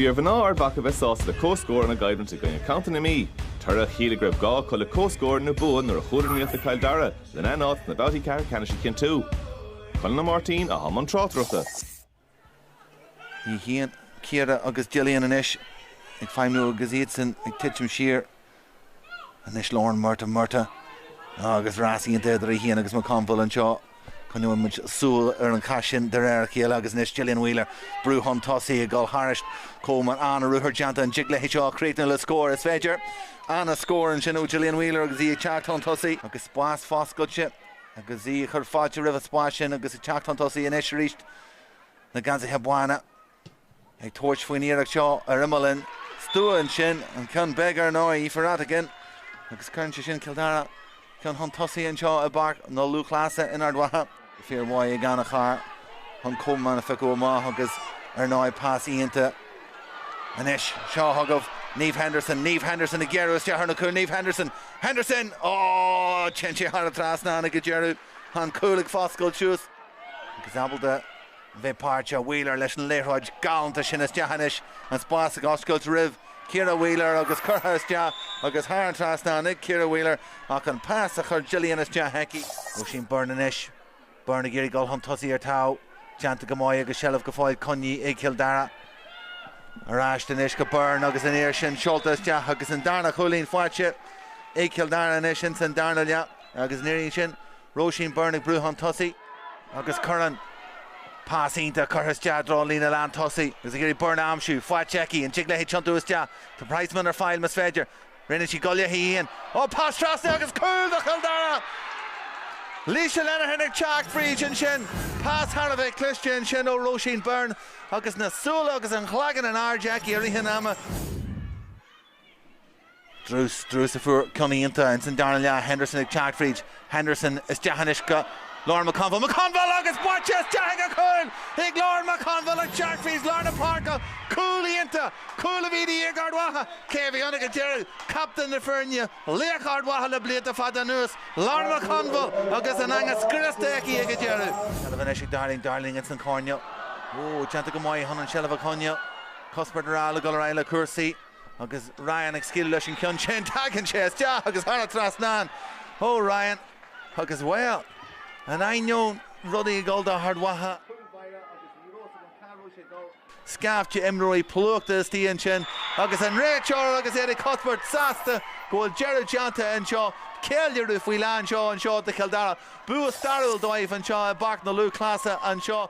Bhí ar mhná Ard Mhacha bheith sásta le comhscór ina gcoimhlint i gcoinne Contae na Mí, toradh a chiallaigh go raibh gá acu le comhscór nó bua nuair a chuadar in éineacht le Cill Dara lena n-áit sna babhtaí ceathrú ceannais a chinntiú. Conall Ó Máirtín atá i mbun tráchtaireachta. Ní hionann Ciara agus Gillian anois ag feidhmiú agus iadsan ag titim siar. Anois Lauren Murtagh, Murtagh agus rás iontach idir í féin agus McConville anseo. Coinneoidh muid súil ar an chath sin de réir a chéile agus anois Gillian Wheeler, brú chun tosaigh ag dul thairis. Coleman, an-ruathar déanta, an dtig léi seo a chríochnú le scór? Is féidir. An-scór ansin ó Gillian Wheeler agus í ag teacht chun tosaigh. Agus spás foscailte agus í ag cur fáilte roimh an spás sin agus ag teacht chun tosaigh anois arís na geansaithe bána. Ag tabhairt faoin iarracht seo ar imeall an stua ansin, an ceann beag ar ndóigh, Aoife Rhatigan, agus cuireann sé sin Cill Dara ceann chun tosaigh anseo i bPáirc na Lúthchleasa in Ard Mhacha. Fíor mhaith ag Anna Carr chun Coleman a phiocadh amach agus ar ndóigh pas iontach anois. Seo chugaibh Niamh Henderson, Niamh Henderson ag géarú isteach ar na cúil, Niamh Henderson, Henderson! Ó! Téann sé thar an trasnán ag an deireadh, an cúl ag foscailt suas agus ábalta bheith páirteach. Wheeler leis an liathróid galánta sin isteach anois, an spás ag oscailt roimh Ciara Wheeler agus curtha isteach agus thar an trasnán ag Ciara Wheeler ach an pas a chuir Gillian isteach aici. Róisín Byrne anois. Byrne ag iarraidh dul chun tosaigh ar támh. Déanta go maith agus seilbh go fóill coinnithe ag Cill Dara. Ar ais anois go Byrne agus an iarraidh sin seolta isteach agus an darna chúilín faighte ag Cill Dara anois ins an darna leath agus an iarraidh sin Róisín Byrne ag brú chun tosaigh agus cuireann pas iontach curtha isteach i dtreo an líne lán tosaigh agus ag iarraidh Byrne a aimsiú. Faighte aici, an dtig léi tiontú isteach? Tá Priceman ar fáil más féidir. Rinne sí go léi féin. Ó, pas trasna agus cúl do Chill Dara! Laoise Lenihan ag teacht fríd ansin. Pas thar a bheith cliste ansin ó Róisín Byrne agus na súile agus an cloigeann in airde aici i rith an ama. Druce, Druce a fuair ceann iontach ins an darna leath, Henderson ag teacht fríd, Henderson isteach anois go Lauren McConville, McConville agus buaite isteach ag an chúl ag Lauren McConville ag teacht fríd lár na páirce, cúl iontach, cúl a bhí de dhíth ag Ard Mhacha, cé a bhí ann ag an deireadh? Captaen na foirne, laoch Ard Mhacha le blianta fada anuas, Lauren McConville agus an eanga scriosta aici ag an deireadh. Seilbh anois ag Darling, Darling ins an choirnéal, ó, déanta go maith chun an seilbh a choinneáil, Cuthbert Rall ag dul ar aghaidh le cúrsaí. Agus Ryan ag scaoileadh leis an cheann sin, tagann sé isteach agus thar an trasnán ó Ryan agus, bhuel, in ainneoin rudaí ag dul do Ard Mhacha, scaifte imreoirí plúchta istigh ansin agus an réiteoir agus Eddie Cuthbert sásta go bhfuil deireadh déanta anseo, ceiliúradh faoi leith anseo anseo do Chill Dara. Bua stairiúil dóibh anseo i bPáirc na Lúthchleasa anseo.